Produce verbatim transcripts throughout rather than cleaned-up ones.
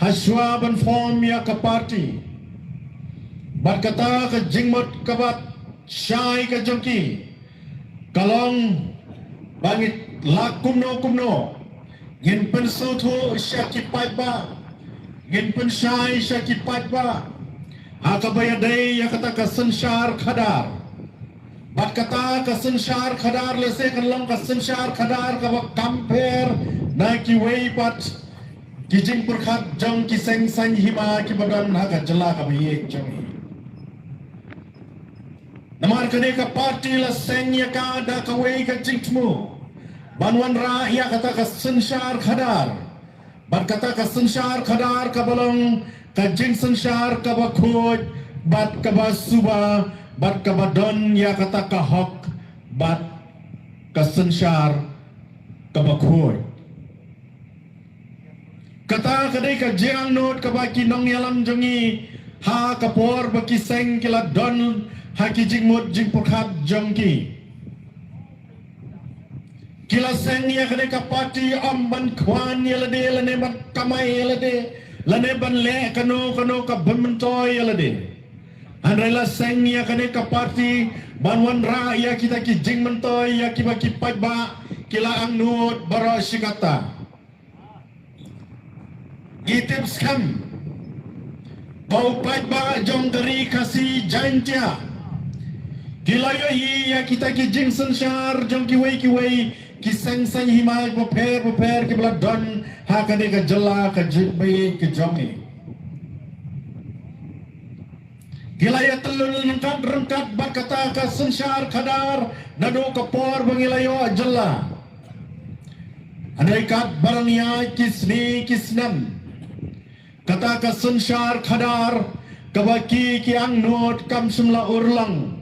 hashwa ban form ïa ka party. Bad kata ka jingmut kaba shai ka jong ki ka long ba ngi la kumno kumno ngin pynsngewthuh sha ki paidbah, ngin pynshai sha ki paidbah ha kaba ïadei ïa kata ka synshar khadar. Bad kata ka synshar khadar lehse kan long ka synshar khadar kaba kam pher na kiwei pat ki jingpyrkhat jong ki seng saiñ hima kiba don ha ka jylla kaba ïeit jong ngi. Namar kane ka party la seng ïa ka da kawei ka jingthmu ban wanrah ïa kata ka synshar khadar. Bad kata ka synshar khadar kaba long ka jingsynshar kaba khuid bad kaba suba bad kaba don ïa kata ka hok bad ka synshar kaba khuid. Kata ka dei ka jingangnud kaba ki nongïalam jong ngi ha ka por ba ki seng ki la don ha ki jingmut jingpyrkhat jong ki. Ki la seng ïa kane ka party ym ban khwan ïa lade lane ban kamai ïa lade lane ban leh kano kano ka bym myntoi ïa lade. Hynrei la seng ïa kane ka party ban wanrah ïa kita ki jingmyntoi ïa kiba ki paidbah ki la angnud baroh shi katta. Ngi tip skhem ba u paidbah jong ka ri Khasi Jaiñtia ki la ïohi ïa kita ki jingsynshar jong kiwei kiwei ki seng saiñ hima bapher bapher kiba la don ha kane ka jylla ka jingbaïeit ka jong ngi. Ki la ïa tyllun ryngkat ryngkat bad kata ka synshar khadar naduh ka por ba ngi la ïoh jylla. Hynrei katba dang ïaid ki sngi ki snem, kata ka synshar khadar kaba ki ki angnud kam shym la urlong.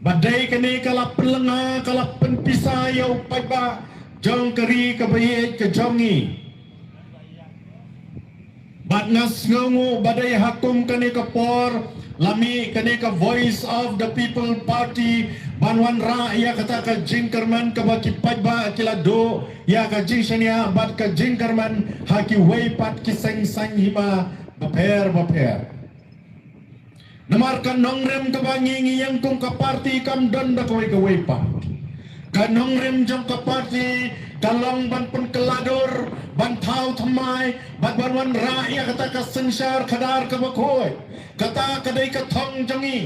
Ba dei kane ka la pynlynga ka la pynpisa ïa u paidbah jong ka ri kaba ïeit ka jong ngi. Bad nga sngewnguh ba dei ha kum kane ka por la mih kane ka Voice of the People Party ban wanrah ïa kata ka jingkyrmen kaba ki paidbah ki la duh ïa ka jingshaniah bad ka jingkyrmen ha kiwei pat ki seng saiñ hima bapher bapher. Namar ka nongrim kaba ngi ngi ïeng kum ka party kam don da kawei kawei pat. Ka nongrim jong ka party ka long ban pynkylla dur, ban thaw thymmai bad ban wanrah ïa kata ka synshar khadar kaba khuid. Kata ka dei ka thong jong ngi.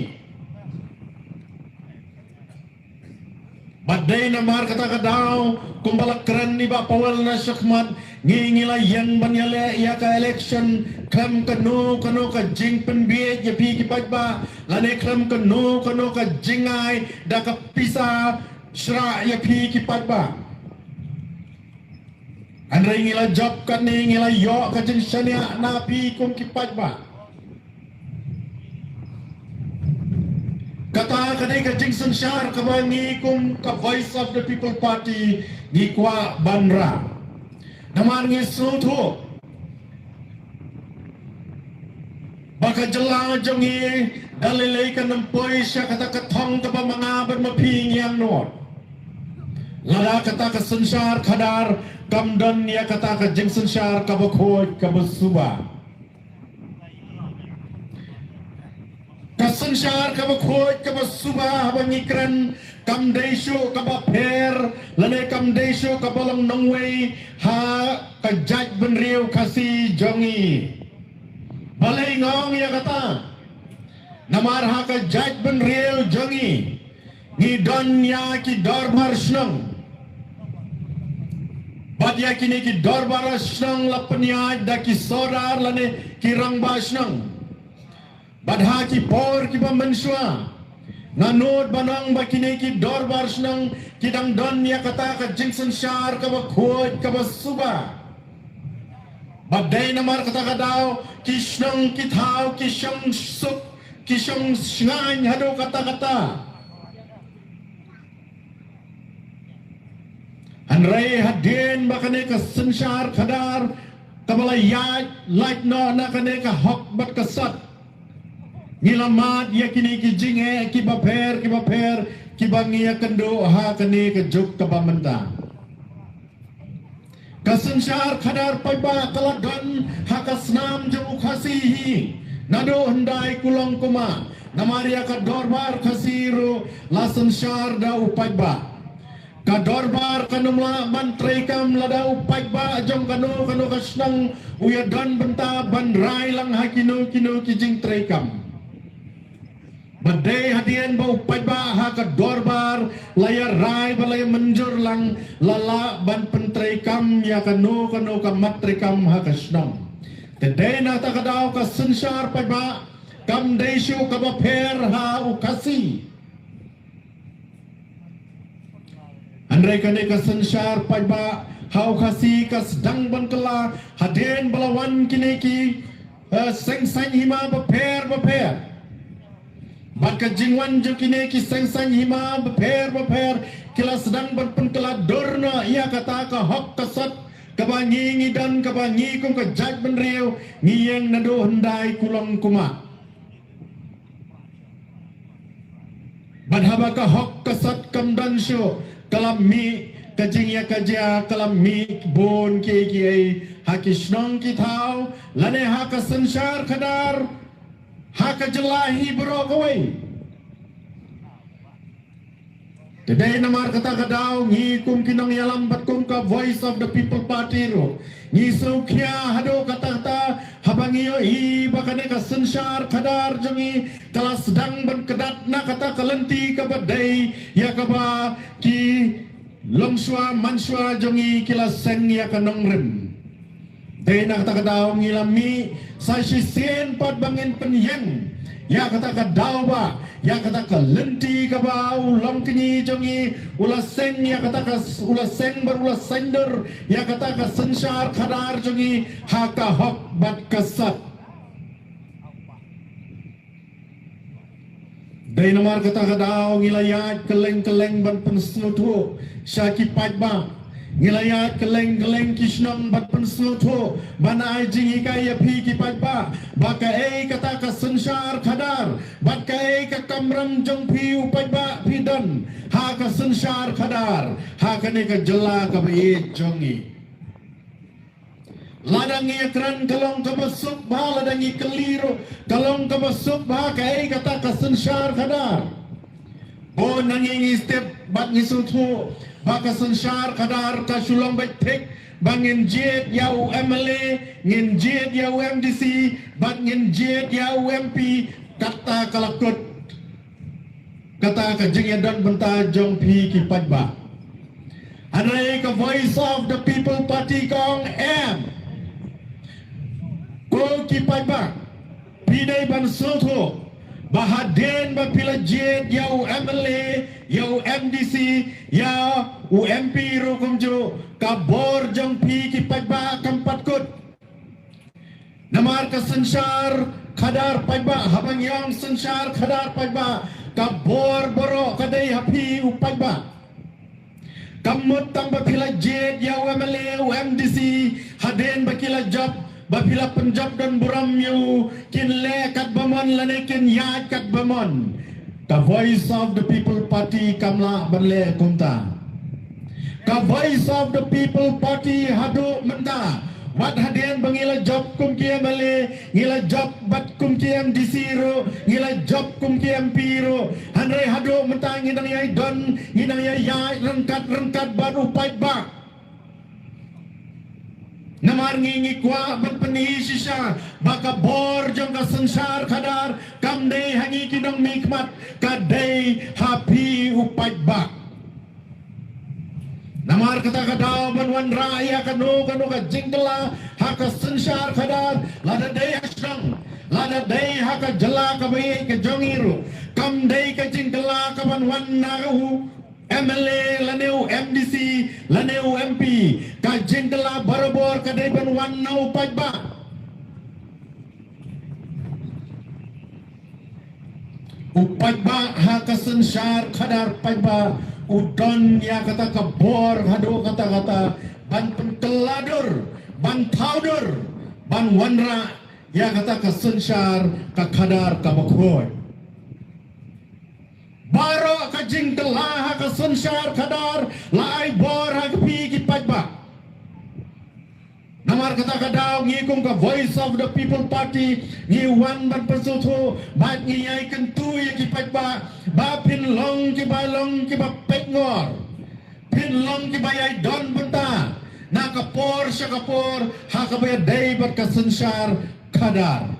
Bad dei namar kata ka daw kumba la kren i Bah Powell na shakhmat, ngi ngi la ïeng ban ïaleh ïa ka election khlem kano kano ka jingpynbiej ïa phi ki paidbah lane khlem kano kano ka jingai da ka pisa shrah ïa phi ki paidbah. Hynrei ngi la jop kane, ngi la ïoh ka jingshaniah na phi kum ki paidbah. Kata ka dei ka jingsynshar kaba ngi kum ka Voice of the People Party ngi kwah ban rah. Namar ngi sngewthuh ba ka jylla jong ngi da lei lei kan ym poi sha kata ka thong kaba ma nga bad ma phi ngi angnud lada kata ka synshar khadar kam don ïa kata ka jingsynshar kaba khuid kaba suba. Ka synshar kaba khuid kaba suba haba ngi kren kam dei shuh kaba pher lane kam dei shuh kaba long nongwei ha ka jaitbynriew Khasi jong ngi. Balei nga ong ïa kata? Namar ha ka jaitbynriew jong ngi ngi don ïa ki dorbar shnong. Bad ïa kine ki dorbar shnong la pynïaid da ki sordar lane ki rangbah shnong. Bad ha ki por kiba mynshuwa nga nud ban ong ba kine ki dorbar shnong ki dang don ïa kata ka jingsynshar kaba khuid kaba suba. Bad dei namar kata ka daw ki shnong ki thaw ki shong suk ki shong shngaiñ haduh katta katta. Hynrei hadien ba kane ka synshar khadar kaba la ïaid lait noh na kane ka hok bad ka sat, ngi la mad ïa kine ki jingeh kiba pher kiba pher kiba ngi ïakynduh ha kane ka juk kaba mynta. Ka synshar khadar paidbah ka la don ha ka snam jong u Khasi hi, naduh hyndai kulong kumah, namar ïa ka dorbar Khasi ruh la synshar da u paidbah. Ka dorbar kan ym lah ban treikam lada u paidbah jong kano kano ka shnong u ïadon bynta ban rai lang ha kino kino ki jingtreikam. Ba dei hadien ba u paidbah ha ka dorbar la ïa rai ba la ïa mynjur lang, la lah ban pyntreikam ïa kano kano ka mat treikam ha ka shnong. Te dei na kata ka daw ka synshar paidbah kam dei shuh kaba pher ha u Khasi. Hynrei kane ka synshar paidbah ha u Khasi ka sdang ban kylla hadien ba la wan kine ki, eh, seng saiñ hima bapher bapher. Bad ka jingwan jong kine ki seng saiñ hima bapher bapher ki la sdang ban pynkylla dur noh ïa kata ka hok ka sot kaba ngi ngi don, kaba ngi kum ka jaitbynriew ngi ïeng naduh hyndai kulong kumah. Bad haba ka hok ka sot kam don shuh, ka la mih ka jingïakajia, ka la mih bun kiei kiei ha ki shnong ki thaw, lane ha ka synshar khadar, ha ka jylla hi baroh kawei. Te dei namar kata ka daw ngi kum ki nongïalam bad kum ka Voice of the People Party ruh ngi sngewkhia haduh katta katta haba ngi ïohi ba kane ka synshar khadar jong ngi ka la sdang ban kdat na kata ka lynti kaba dei ïa kaba ki longshuwa manshuwa jong ngi ki la seng ïa ka nongrim. Dei na kata ka daw ngi la mih sa shisien pat ba ngin pynïeng ïa kata ka daw ba, ïa kata ka lynti kaba u longkñi jong ngi u la seng, ïa kata ka s-, u la seng bad u la seng dur ïa kata ka synshar khadar jong ngi ha ka hok bad ka sat. Dei namar kata ka daw ngi la ïaid kylleng kylleng ban pynsngewthuh sha ki paidbah. Ngi la ïaid kylleng kylleng ki shnong ban pynsngewthuh, ban ai jinghikai ïa phi ki paidbah ba kaei kata ka synshar khadar bad kaei ka kamram jong phi u paidbah phi don ha ka synshar khadar ha kane ka jylla kaba ïeit jong ngi. Lada ngi ïakren ka long kaba suk bha, lada ngi kylli ruh ka long kaba suk bha kaei kata ka synshar khadar. Bun na ngi ngi step bad ngi sngewthuh ba ka synshar khadar ka shu long beit thik ba ngin jied ïa u M L A, ngin jied ïa u M D C bad ngin jied ïa u M P, kata ka la kut kata ka jingïadon bynta jong phi ki paidbah. Hynrei ka Voice of the People Party ka ong em. Ko ki paidbah, phi dei ban sngewthuh ba hadien ba phi la jied ïa u M L A, ïa u M D C, ïa u M P ruh kumjuh, ka bor jong phi ki paidbah kam pat kut. Namar ka synshar khadar paidbah, haba ngi ong synshar khadar paidbah, ka bor baroh ka dei ha phi u paidbah. Kam mut tang ba phi la jied ïa u M L A, u M D C, hadien ba ki la jop, ba phi la pynjop don burom ïa u, kin leh katba mon lane kin ïaid katba mon. Ka Voice of the People Party kam lah ban leh kumta. Ka Voice of the People Party haduh mynta, wat hadien ba ngi la jop kum ki M L A, ngi la jop bad kum ki M D C ruh, ngi la jop kum ki M P ruh, hynrei haduh mynta ngi dang ïai don, ngi dang ïai ïaid ryngkat ryngkat bad u paidbah. Namar ngi ngi kwah ban pyni shisha ba ka bor jong ka synshar khadar kam dei ha ngi ki nongmihkhmat, ka dei ha phi u paidbah. Namar kata ka daw ban wanrah ïa kano kano ka jingkylla ha ka synshar khadar, lada dei ha shnong, lada dei ha ka jylla kaba ïeit ka jong ngi ruh, kam dei ka jingkylla ka ban wan na u M L A lane u M D C lane u M P, ka jingkylla barabor ka dei ban wan na u paidbah. U paidbah ha ka synshar khadar paidbah u don ïa kata ka bor haduh katta katta ban pynkylla dur, ban thaw dur, ban wanrah ïa kata ka synshar ka khadar kaba khuid. Baroh ka jingkylla ha ka synshar khadar la ai bor ha phi ki paidbah. Namar kata ka daw ngi kum ka Voice of the People Party ngi wan ban pynsngewthuh bad ngi ïai kyntu ïa ki paidbah ba phin long kiba long kiba peit ngor. Phin long kiba ïai don bynta na ka por sha ka por ha kaba ïadei bad ka synshar khadar.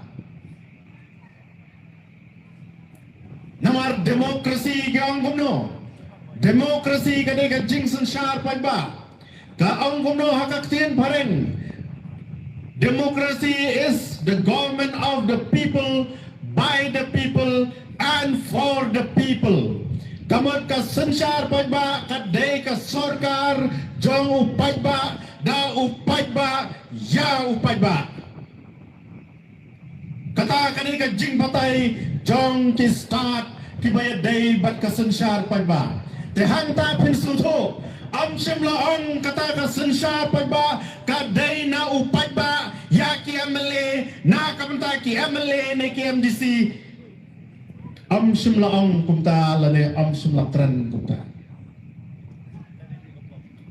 Namar democracy ka ong kumno? Democracy ka dei ka jingsynshar paidbah. Ka ong kumno ha ka ktien phareng? Democracy is the government of the people, by the people and for the people. Ka mut ka synshar paidbah ka dei ka sorkar jong u paidbah, da u paidbah ïa u paidbah. Kata ka dei ka jingbatai jong ki stad kiba ïadei bad ka synshar paidbah. Te hangta phin sngewthuh, ym shym la ong kata ka synshar paidbah ka dei na u paidbah ïa ki M L A, na ka bynta ki M L A ne ki M D C. Ym shym la ong kumta lane ym shym la kren kumta.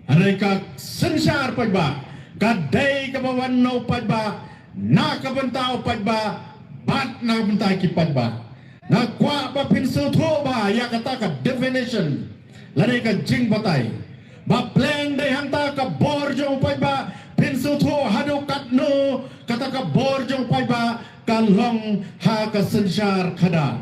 Hynrei ka synshar paidbah ka dei kaba wan na u paidbah, na ka bynta u paidbah bad na ka bynta ki paidbah. Nga kwah ba phin sngewthuh ba ïa kata ka definition lane ka jingbatai ba pleng dei hangta ka bor jong u paidbah, phin sngewthuh haduh katno kata ka bor jong u paidbah ka long ha ka synshar khadar.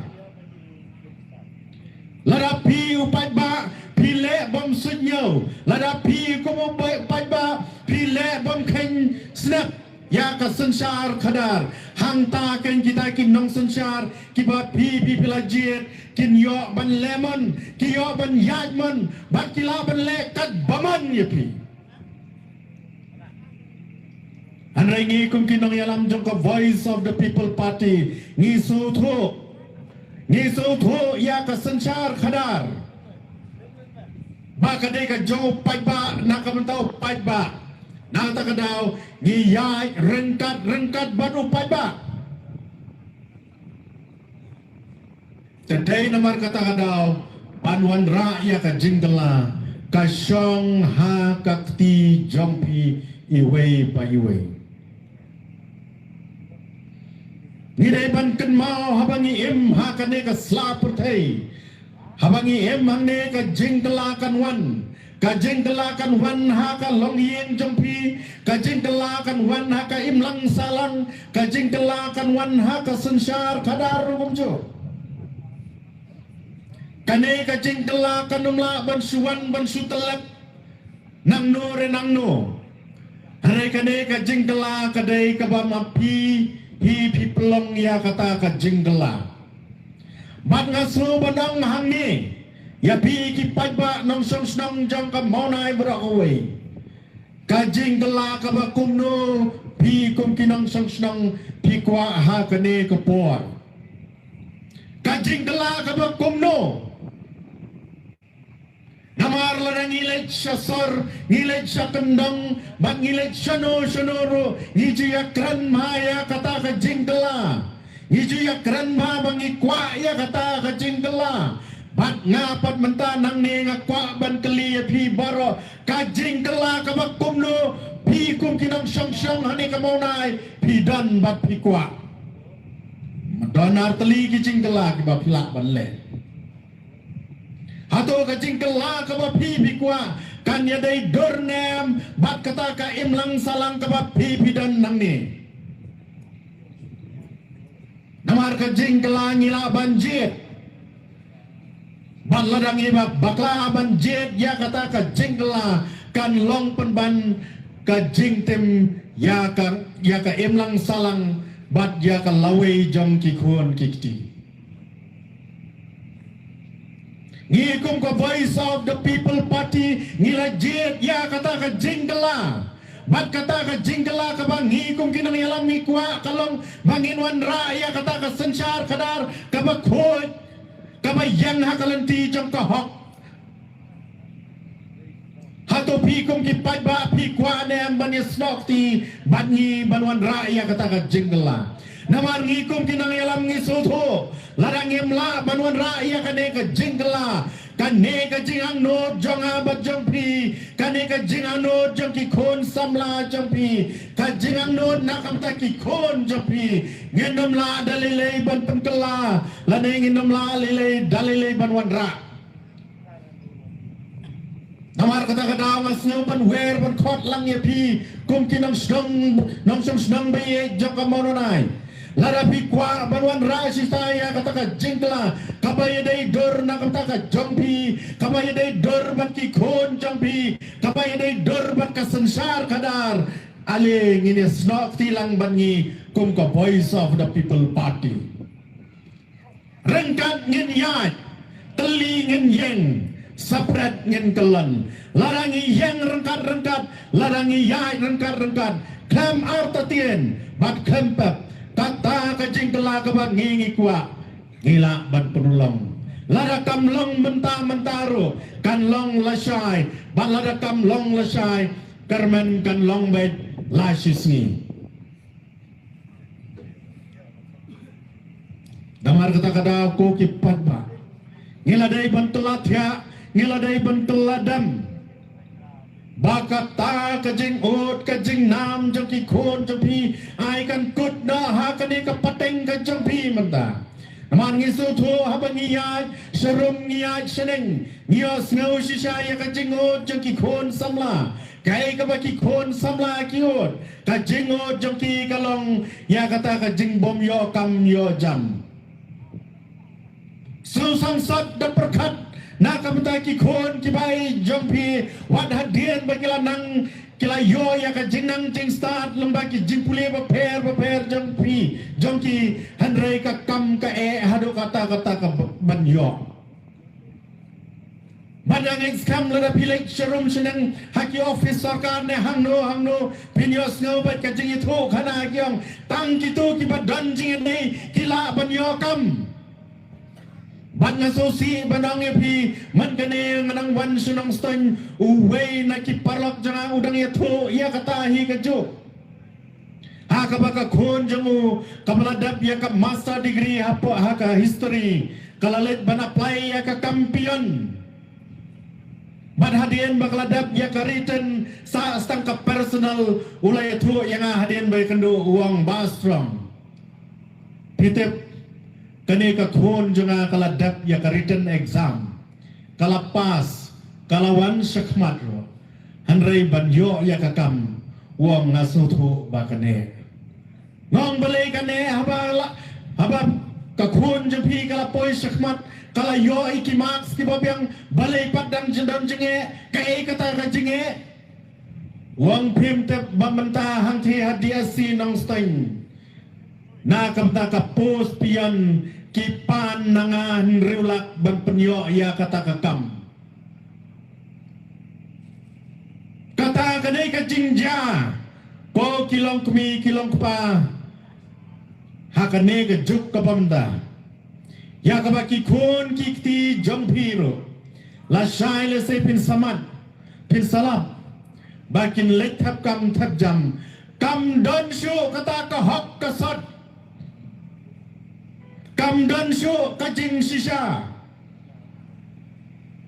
Lada phi u paidbah phi leh bym suidñiew, lada phi kum u paidbah phi leh bym kheiñ snep ïa ka synshar khadar, hangta kein kita ki nongsynshar kiba phi phi phi la jied kin ïoh ban leh mon, ki ïoh ban ïaid mon bad ki lah ban leh kat ba mon ïa phi. Hynrei ngi kum ki nongïalam jong ka Voice of the People Party ngi sngewthuh, ngi sngewthuh ïa ka synshar khadar ba ka dei ka jong u paidbah, na ka bynta u paidbah. Na kata ka daw ngi ïaid ryngkat ryngkat bad u paidbah. Te dei namar kata ka daw ban wanrah ïa ka jingkylla ka shong ha ka kti jong phi iwei pa iwei. Ngi dei ban kynmaw haba ngi im ha kane ka sla pyrthei, haba ngi im hangne ka jingkylla kan wan. Ka jingkylla kan wan ha ka longïing jong phi, ka jingkylla kan wan ha ka imlang sahlang, ka jingkylla kan wan ha ka synshar khadar ruh kumjuh. Kane ka jingkylla kan ym lah ban shu wan ban shu tylep nangno re nangno. Hynrei kane ka jingkylla ka dei kaba ma phi, phi phi pynlong ïa kata ka jingkylla. Bad nga sngew ban ong hangne ïa phi ki paidbah nongshong shnong jong ka Mawlai baroh kawei. Ka jingkylla kaba kumno phi kum ki nongshong shnong phi kwah ha kane ka por? Ka jingkylla kaba kumno? Namar lada ngi leit sha sor, ngi leit sha kyndong bad ngi leit shano shano ruh, ngi ju ïakren bha ïa kata ka jingkylla. Ngi ju ïakren bha ba ngi kwah ïa kata ka jingkylla. Bad nga pat mynta nangne nga kwah ban kylli ïa phi baroh, ka jingkylla kaba kumno phi kum ki nongshong shnong hangne ka Mawlai phi don bad phi kwah? Don ar tylli ki jingkylla kiba phi lah ban leh. Hato ka jingkylla kaba phi phi kwah kan ïadei dur ne em bad kata ka imlang sahlang kaba phi phi don nangne? Namar ka jingkylla ngi lah ban jied. Bad lada ngi ba bakla ban jied ïa kata ka jingkylla kan long pynban ka jingtim ïa ka, ïa ka imlang sahlang bad ïa ka lawei jong ki khun ki kti. Ngi kum ka Voice of the People Party ngi la jied ïa kata ka jingkylla. Bad kata ka jingkylla kaba ngi kum ki nongïalam ngi kwah ka long ba ngin wanrah ïa kata ka synshar khadar kaba khuid, kaba ïeng ha ka lynti jong ka hok. Hato phi kum ki paidbah phi kwah ne em ban ïasnoh kti bad ngi ban wanrah ïa kata ka jingkylla? Namar ngi kum ki nongïalam ngi sngewthuh lada ngim lah ban wanrah ïa kane ka jingkylla, Kane ka jingangnud jong nga bad jong phi, kane ka jingangnud jong ki khun samla jong phi, ka jingangnud na ka bynta ki khun jong phi. Ngin ym lah da lei lei ban pynkylla, lane ngin ym lah lei lei da lei lei ban wanrah. Namar kata ka daw nga sngew ban wer ban khot lang ïa phi kum ki nongshong, nongshong shnong ba ïeit jong ka Mawlai. Lada phi kwah ban wanrah shisha ïa kata ka jingkylla kaba ïadei dur na ka bynta ka jong phi, kaba ïadei dur bad ki khun jong phi, kaba ïadei dur bad ka synshar khadar, ale ngin ïa snoh kti lang bad ngi kum ka Voice of the People Party. Ryngkat ngin ïaid, tylli ngin ïeng, separate ngin kyllon. Lada ngi ïeng ryngkat ryngkat, lada ngi ïaid ryngkat ryngkat, khlem artatien bad khlem pep, kata ka jingkylla kaba ngi ngi kwah, ngi lah ban pynlong. Lada kam long mynta mynta ruh, kan long lashai, bad lada kam long lashai, kyrmen kan long beit la shisngi. Namar kata ka daw ko ki paidbah, ngi la dei ban tylla thiah, ngi la dei ban tylla dem ba kata ka jingud ka jingnam jong ki khun jong phi ai kan kut noh ha kane ka pateng ka jong phi mynta. Namar ngi sngewthuh haba ngi ïaid sharum ngi ïaid shaneng, ngi ïohsngew shisha ïa ka jingud jong ki khun samla. Kaei kaba ki khun samla ki ud, ka jingud jong ki ka long ïa kata ka jingbym ïoh kam ïoh jam. Sngewsih sat da pyrkhat na ka bynta ki khun ki bai jong phi, wat hadien ba ki la nang ki la ïoh ïa ka jingnang jingstad lyngba ki jingpule bapher bapher jong phi, jong ki, hynrei ka kam ka eh haduh kata kata ka ban ïoh. Bad nga ngeit skhem lada phi leit sharum shaneng ha ki office sorkar ne hangno hangno, phin ïohsngew bad ka jingïathuh khana ki ong, tang kito kiba don jingïadei ki lah ban ïoh kam. Bad nga sngewsih ban ong ïa phi, man kane nga nang wan sha Nongstoiñ, uwei na ki paralok jong nga u dang ïathuh ïa kata hi kajuh. Ha kaba ka khun jong u kaba la dep ïa ka master degree hapoh ha ka history, ka la leit ban apply ïa ka kam peon. Bad hadien ba ka la dep ïa ka written, sa tang ka personal, u la ïathuh ïa nga hadien ba ïakynduh, u ong, Bah Strong, phi tip, kane ka khun jong nga ka la dep ïa ka written exam, ka la pass, ka la wan shakhmat ruh, hynrei ban ïoh ïa ka kam, u ong, nga sngewthuh ba ka neh. Nga ong, balei ka neh? Haba la, haba ka khun jong phi ka la poi shakhmat, ka la ïoh ïa ki marks kiba biang, balei pat dang jin don jingeh? Kaei kata ka jingeh? U ong, phim tip ba mynta hangtei ha D S C Nongstoiñ, na ka bynta ka post peon ki pan na nga hynriew lak ban pynïoh ïa kata ka kam. Kata ka dei ka jingjia, ko ki longkmie ki longkpa, ha kane ka juk kaba mynta. Ïa kaba ki khun ki kti jong phi ruh, lashai lashai phin samad, phin salap ba kin leit thep kam thep jam. Kam don shuh kata ka hok ka sot. Kam don shuh ka jingshisha.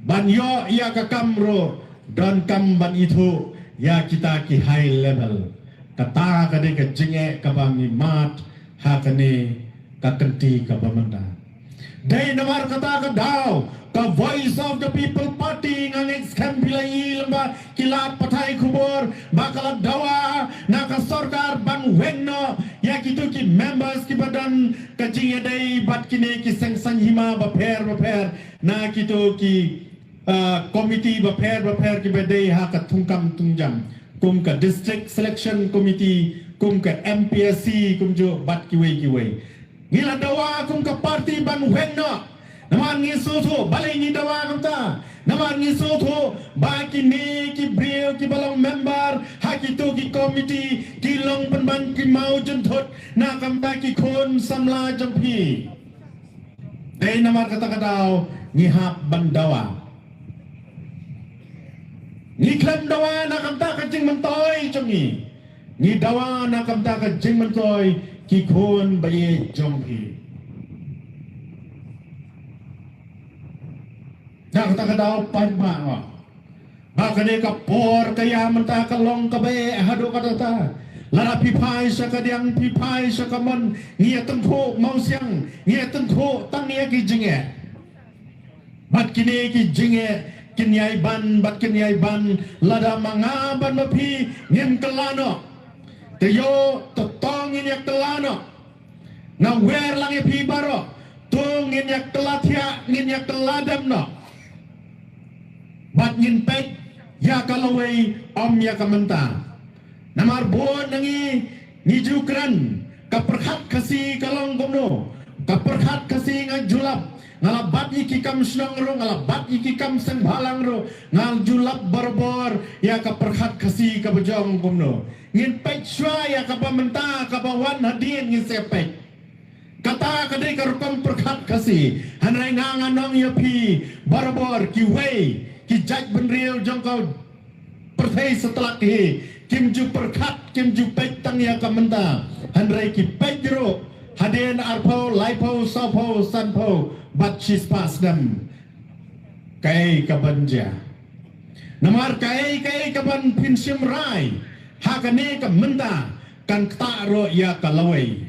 Ban ïoh ïa ka kam ruh, donkam ban ithuh ïa kita ki high level. Kata ka dei ka jingeh kaba ngi mad ha kane ka kynti kaba mynta. Dei namar kata ka daw ka Voice of the People Party, nga ngeit skhem phi la ïohi lyngba ki lad pathai khubor ba ka la dawa na ka sorkar ban weng noh ïa kito ki members kiba don ka jingïadei bad kine ki seng saiñ hima bapher bapher, na kito ki, ah, komiti bapher bapher kiba dei ha ka thungkam thungjam, kum ka District Selection Committee, kum ka M P S C, kumjuh bad kiwei kiwei. Ngi la dawa kum ka party ban weng noh. Namar ngi sngewthuh, balei ngi dawa kumta? Namar ngi sngewthuh ba kine ki briew kiba long member ha kito ki komiti ki long pynban ki mawjynthut na ka bynta ki khun samla jong phi. Dei namar kata ka daw ngi hap ban dawa. Ngi khlem dawa na ka bynta ka jingmyntoi jong ngi. Ngi dawa na ka bynta ka jingmyntoi ki khun ba ïeit jong phi. Na kata ka daw paidbah, ba kane ka por ka ïa mynta ka long kaba eh haduh katta. Lada phi phai sha ka diang, phi phai sha ka mon, ngi ïa tyngkhuh mawsiang, ngi ïa tyngkhuh tang ïa ki jingeh. Bad kine ki jingeh kin ïai ban, bad kin ïai ban, lada ma nga bad ma phi ngim kylla noh. Te ïoh, to to ngin ïa kylla noh. Nga wer lang ïa phi baroh, to ngin ïa kylla thiah, ngin ïa kylla dem noh. Bad ngin peit ïa ka lawei, ym ïa ka mynta. Namar bun na ngi ngi ju kren, ka pyrkhat Khasi ka long kumno. Ka pyrkhat Khasi nga ju lap, nga la bat ïa ki kam shnong ruh, nga la bat ïa ki kam seng bhalang ruh, nga ju lap barabor ïa ka pyrkhat Khasi kaba jong kumno. Ngin peit shuwa ïa kaba mynta, kaba wan hadien ngin sa peit. Kata ka dei ka rukom pyrkhat Khasi. Hynrei nga ngan ong ïa phi barabor, kiwei ki jaitbynriew jong ka pyrthei satlak hi kim ju pyrkhat, kim ju peit tang ïa ka mynta. Hynrei ki peit ruh hadien arphew, laiphew, sawphew, sanphew bad shispah snem. Kaei kaban jia? Namar kaei kaei kaban phin shim rai ha kane ka mynta kan ktah ruh ïa ka lawei.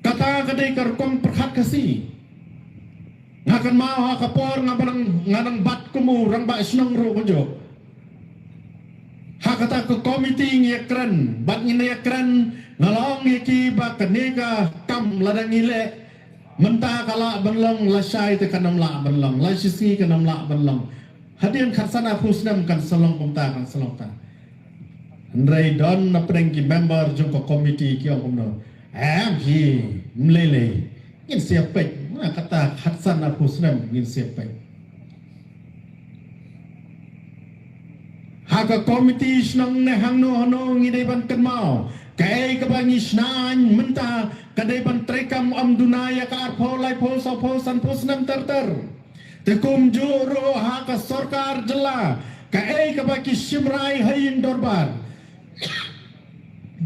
Kata ka dei ka rukom pyrkhat Khasi. Nga kynmaw ha ka por nga ba nang, nga nang bat kum u rangbah shnong ruh kumjuh. Ha kata ka komiti ngi ïa kren, bad ngin ïa kren, nga la ong ïa ki ba kane ka kam lada ngi leh mynta ka lah ban long, lashai te kan ym lah ban long, lashisngi kan ym lah ban long. Hadien khatsan arphew snem kan sa long kumta, kan sa long ta. Hynrei don na pdeng ki member jong ka komiti ki ong kumno. Em hi, mlei lei. Ngin sa ïa peit, na kata khatsan arphew snem ngin sa ïa peit. Ha ka komiti shnong ne hangno hangno ngi dei ban kynmaw. Kaei kaba ngi shna mynta ka dei ban treikam, ym duna ïa ka arphew, laiphew, sawphew, sanphew snem ter ter. Te kumjuh ruh ha ka sorkar jylla, kaei kaba ki shim rai ha ïing dorbar.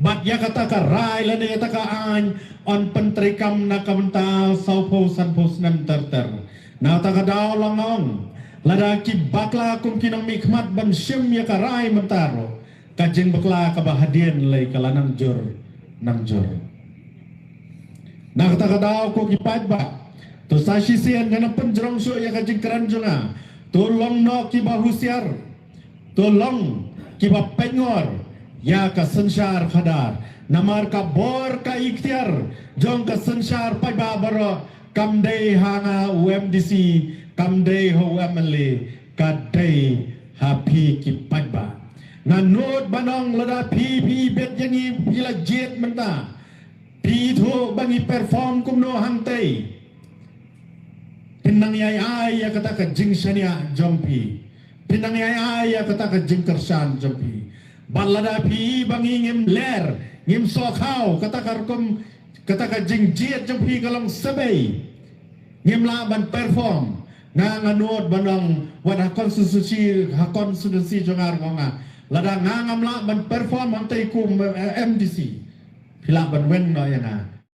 Bad ïa kata ka rai lane ïa kata ka aiñ yn pyntreikam na ka bynta sawphew sanphew snem ter ter. Na kata ka daw la nga ong, lada ki bakla kum ki nongmihkhmat ban shim ïa ka rai mynta ruh, ka jingbakla kaba hadien lei ka la nang jur, nang jur. Na kata ka daw ko ki paidbah, to sa shisien ngan pynjrong shuh ïa ka jingkren jong nga. To long noh kiba husiar. To long kiba pynngor ïa ka synshar khadar. Namar ka bor ka iktiar jong ka synshar paidbah baroh kam dei ha nga u M D C, kam dei ha u M L A, ka dei ha phi ki paidbah. Nga nud ban ong lada phi, phi bet ïa ngi, phi la jied mynta. Phi ithuh ba ngi perform kumno hangtei. Phin nang ïai ai ïa kata ka jingshaniah jong phi. Phin nang ïai ai ïa kata ka jingkyrshan jong phi. Bad lada phi ba ngi ngim ler, ngim sohkhaw, kata ka rukom, kata ka jingjied jong phi ka long sebei. Ngim lah ban perform. Nga nga nud ban ong wat ha constituency, ha constituency jong nga ruh nga. Lada nga ngam lah ban perform hangtei kum, eh, M D C. Phi lah ban weng noh ïa nga.